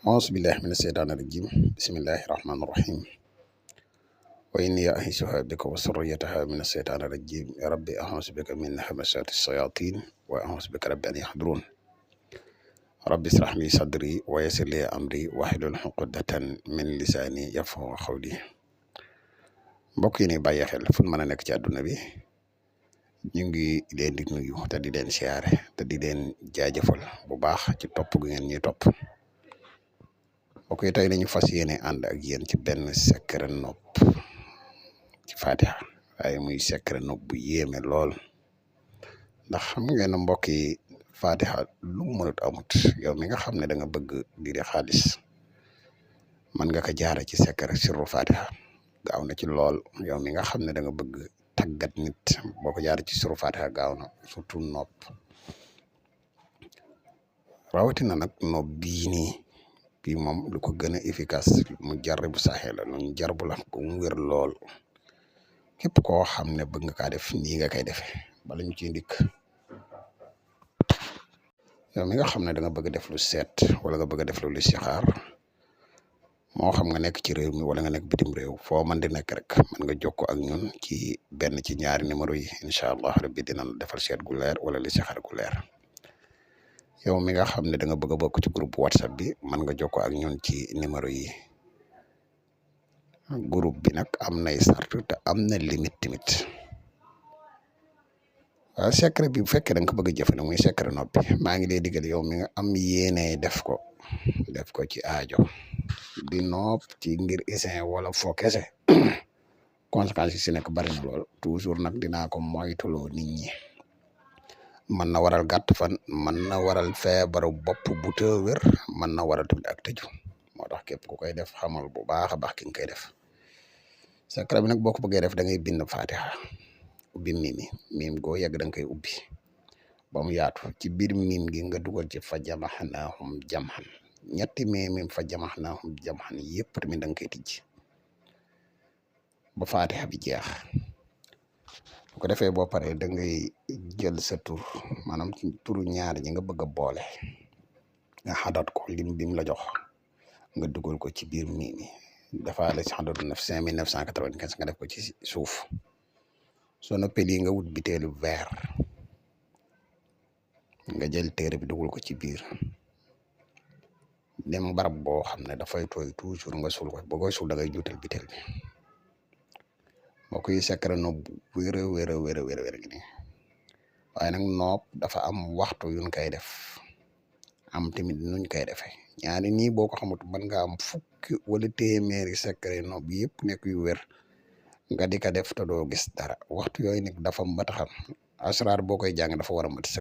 أعوذ بالله من الشيطان الرجيم بسم الله الرحمن الرحيم وإني أعيذها بك وذريتها من الشيطان الرجيم يا ربي أعوذ بك من همزات الشياطين وأعوذ بك رب أن يحضرون ربي اشرح لي صدري ويسر لي أمري واحلل عقدة من لساني يفقهوا قولي mbokk yi ni bàyyi xel fu mën a nekk ci àdduna bi ñu ngi leen di nuyu te di leen siyaare te di leen jaajëfal bu baax ci topp gi ngeen ñuy topp mbokk yi tey nañu fas yéene ànd ak yéen ci benn secret nopp ci Fatiha waaye muy secret nopp bu yéeme lool ndax xam ngeen ne mbokk yi Fatiha lu mu mënut amut yow mi nga xam ne da nga bëgg di xaalis mën nga ko jaare ci secret sirru Fatiha gaaw na ci lool yow mi nga xam ne da nga bëgg tàggat nit boo ko jaare ci sirru Fatiha gaaw na surtout nopp rawatina nag nopp bii nii bii moom lu ko gën a efficace mu jar bu saaxee la lu jar bu la ko mu wér lool képp koo xam ne bëgg nga kaa def nii nga koy defee bala ñu ciy ndikk yow mi nga xam ne da nga bëgg def lu seet wala nga bëgg a def lu listixaar moo xam nga nekk ci réew mi wala nga nekk bitim réew foo mën di nekk rek mën nga jokkoo ak ñun ci benn ci ñaari numéro yi incha allah rabbi dinañ defal seet gu leer wala listixaar gu leer yow mi nga xam ne da nga bëgg a bokk ci groupe whatsapp bi mën nga jokkoo ak ñun ci numéro yi groupe bi nag am nay sart te am na limite tamit waaw secret bi bu fekkee da nga ko bëgg a jëfandikoo muy secret noppi maa ngi lay digal yow mi nga am yéene def ko ci aajo di nopp ci ngir isin wala foo kese conséquences yi si nekk bari na lool toujours nag dinaa ko moytuloo nit ñi mën na waral gàtt fan mën na waral feebaru bopp bu te wér mën na waral tamit ak tëju moo tax képp ku koy def xamal bu baax a baax ki nga koy def secret bi nag boo ko bëggee def da ngay bind Fatiha ubbi miim goo yegg da nga koy ubbi ba mu yaatu ci biir miim gi nga dugal ci fa jamaxnaahum jamxan ñetti miim fa jamaxnaahum jamxan yëpp tamit da nga koy tijji ba Fatiha bi jeex bu ko defee boo paree da ngay jël sa tur maanaam turu ñaar ñi nga bëgg a boole nga xadat ko lim bi mu la jox nga dugal ko ci biir miimi dafa la si xadatu 5995 nga def ko ci suuf soo noppee lii nga wut biteelu verre nga jël téere bi dugal ko ci biir dem barab boo xam ne dafay tooy toujours nga suul ko boo koy suul da ngay juutal biteel bi mbokk yi secret nopp wér gi nii waaye nag nopp dafa am waxtu yuñ koy def am tamit nuñ koy defee ñaari nii boo ko xamut mën nga am fukki wala téeméeri secret nopp yëpp nekk yu wér nga di ko def te doo gis dara waxtu yooyu nag dafa mat a xam asraar boo koy jàng dafa war a mat